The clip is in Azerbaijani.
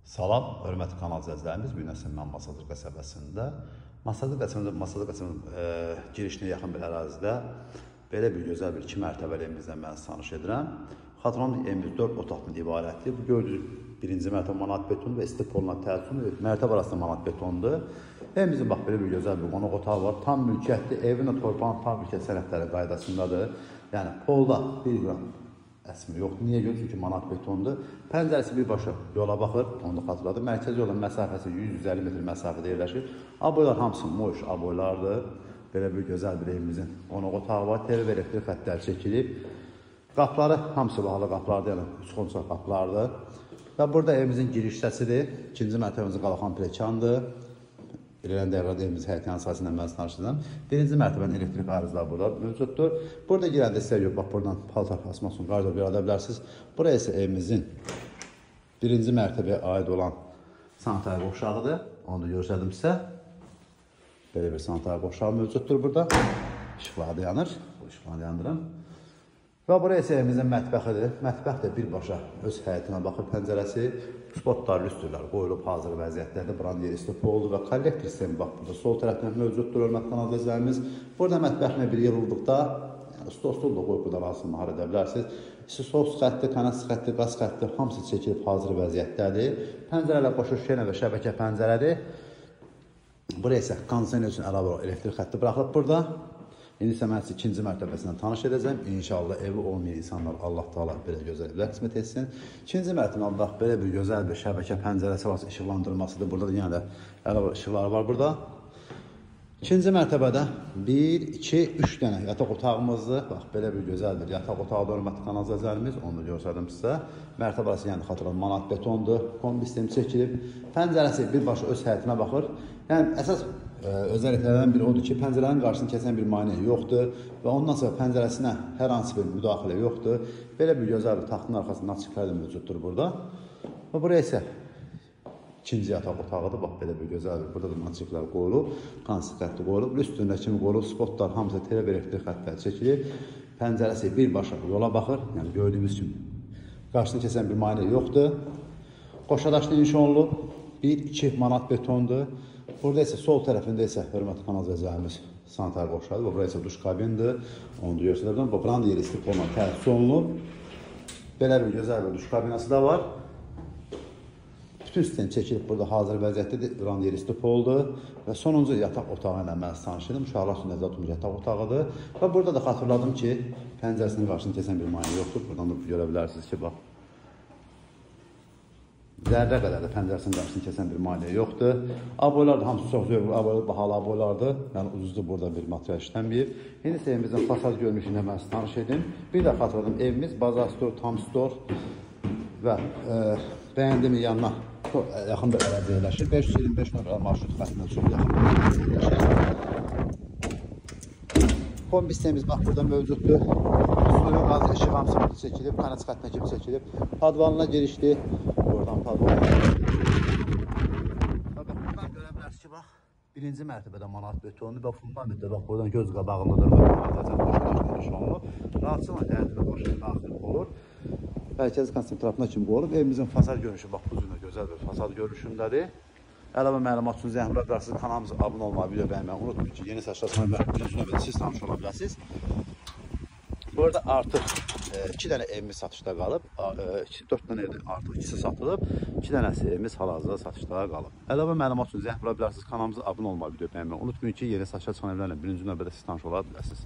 Salam, hörmətli kanal izləyicilərimiz. Bu gün isə mən Masazır qəsəbəsində, Masazır qəsəbəsinin girişinə yaxın bir ərazidə belə bir gözəl bir 2 mərtəbəli evimizlə mən sizi tanış edirəm. Xatırladım ki, evimiz 4 otaqdan ibarətdir. Bu gördüyünüz birinci mərtəbə manat betondur və isti polla təchiz mərtəbə arasında manat betondur. Evimizin bax belə bir gözəl bir qonaq otağı var. Tam mülkiyyətli, evin də torpağın tam mülkiyyət sənədləri qaydasındadır. Yəni polda 1 qram əsmi yoxdur. Niyə görə? Çünki manat betondur. Pəncərəsi birbaşa yola baxır, onu da xatırladım. Mərkəzi yolun məsafəsi 100-150 metr məsafədə yerləşir. Aboylar hamısı moş aboylardır. Belə bir gözəl bir evimizin qonaq otağı var. TV və elektrik xəttləri çəkilib. Qapıları hamısı bahalı qapılardır, yəni üçxonça qapılardır. Və burada evimizin giriş hissəsidir. İkinci mərtəbəmizin qalxan pləkandır. İlerləyən dəqiqələrdə evimizin həyətyan sahəsindən mən tanış edirəm. Birinci mərtəbənin elektrik arızaları burada mövcuddur. Burada girəndə sizə yox, bax buradan paltar asmaq üçün qardob yarada bilərsiniz. Buraya isə evimizin birinci mərtəbəyə aid olan sanitar qovşağıdır. Onu da göstərdim sizə. Belə bir sanitar qovşağı mövcuddur burada. İşıqları da yanır. Bu işıqları yandırın. Və buraya isə evimizin mətbəxidir. Mətbəx də birbaşa öz həyətinə baxır pəncərəsi. Spotlar, lüstrlər qoyulub hazır vəziyyətdədir. Buranın yeri isti poldur və kollektor sistemi bax burada sol tərəfdən mövcuddur, hörmətli kanal izləyicilərimiz. Burada mətbəxlə bir yer olduqda, yəni stol da qoyub burada rahatsız nahar edə bilərsiniz. İsti sos xətti, kanal xətti, qaz xətti hamısı çəkilib hazır vəziyyətdədir. Pəncərələr qoşu şenə və şəbəkə pəncərədir. Buraya isə kondisioner üçün əlavə elektrik xətti buraxılıb burada. İndi isə mən sizi ikinci mərtəbəsindən tanış edəcəm. İnşallah evi olmayan insanlar Allah Teala belə gözəl evlər qismət etsin. İkinci mərtəbədən bax belə bir gözəl bir şəbəkə pəncərəsi var, işıqlandırmasıdır. Burada da yenə də əlavə işıqları var burada. İkinci mərtəbədə 1, 2, 3 dənə yataq otağımızdır. Bax belə bir gözəl bir yataq otağıdır, hörmətli kanal izləyicilərimiz. Onu da göstərdim sizə. Mərtəbə arası yəni xatırladım, manat betondur. Kombi sistemi çəkilib. Pəncərəsi birbaşa öz həyətinə baxır. Yəni əsas özəlliklərdən biri odur ki, pəncərənin qarşısını kəsən bir maneə yoxdur və ondan sonra pəncərəsinə hər hansı bir müdaxilə yoxdur. Belə bir gözəl bir taxtın arxasında açıqlar da mövcuddur burada. Və buraya isə ikinci yataq otağıdır. Bax belə bir gözəl bir, burada da açıqlar qoyulub, kondisioner xətti qoyulub, üstündə kimi qoyulub, spotlar hamısı TV və elektrik xəttləri çəkilir. Pəncərəsi birbaşa yola baxır. Yəni gördüyünüz kimi qarşısını kəsən bir maneə yoxdur. Qoşadaşlı inşa olunub. 1-2 manat betondur. Burada isə sol tərəfində isə hörmətli kanal izləyicilərimiz sanitar qovşağıdır. Buraya isə duş kabindir. Onu da göstərdim. Buranın da yeri isti polla təchiz olunub. Belə bir gözəl bir duş kabinası da var. Bütün sistem çəkilib burada hazır vəziyyətdədir. Buranın yeri isti poldur. Və sonuncu yataq otağı ilə mən tanış edim. Uşaqlar üçün nəzərdə tutulmuş yataq otağıdır. Və burada da xatırladım ki, pəncərəsinin qarşısını kəsən bir maneə yoxdur. Buradan da görə bilərsiniz ki, bax zərrə qədər də pəncərəsinin qarşısını kəsən bir maneə yoxdur. Aboylar da hamısı çox zövqlü aboylar, bahalı aboylardır. Yəni ucuzdur, burada bir material işlənməyib. İndi isə evimizin fasad görünüşü ilə mən sizi tanış edim. Bir də xatırladım, evimiz bazar stor, tam stor və bəyəndimin yanına çox yaxın bir ərazidə yerləşir. 525 nömrəli marşrut xəttində çox yaxın bir ərazidə yerləşir. Kombi sistemimiz bax burada mövcuddur. Suyu, qaz, işıq hamısı burada çəkilib, kanal xəttinə kimi çəkilib. Padvanına girişdir. Buradan padvan. Bax, buradan görə bilərsiniz ki, bax, birinci mərtəbədə manat betondur və fundamentdə bax buradan göz qabağındadır. Qoşadaşlı inşa olunub. Rahatçılıqla həyətinə qoşa daxil olur. Mərkəzi kondisioner trapına kimi qoyulub. Evimizin fasad görünüşü bax bu cür gözəl bir fasad görünüşündədir. Əlavə məlumat üçün zəng vura bilərsiniz. Kanalımıza abunə olmağı, video bəyənməyi unutmayın ki, yeni satışlar birinci növbədə siz tanış ola bilərsiniz. Burada artıq 2 dənə evimiz satışda qalıb, 4 dənə evdə artıq ikisi satılıb, 2 dənəsi evimiz hal-hazırda satışda qalıb. Əlavə məlumat üçün zəng vura bilərsiniz. Kanalımıza abunə olmağı, video bəyənməyi unutmayın ki, yeni satışa çıxan evlərlə birinci növbədə siz tanış ola bilərsiniz.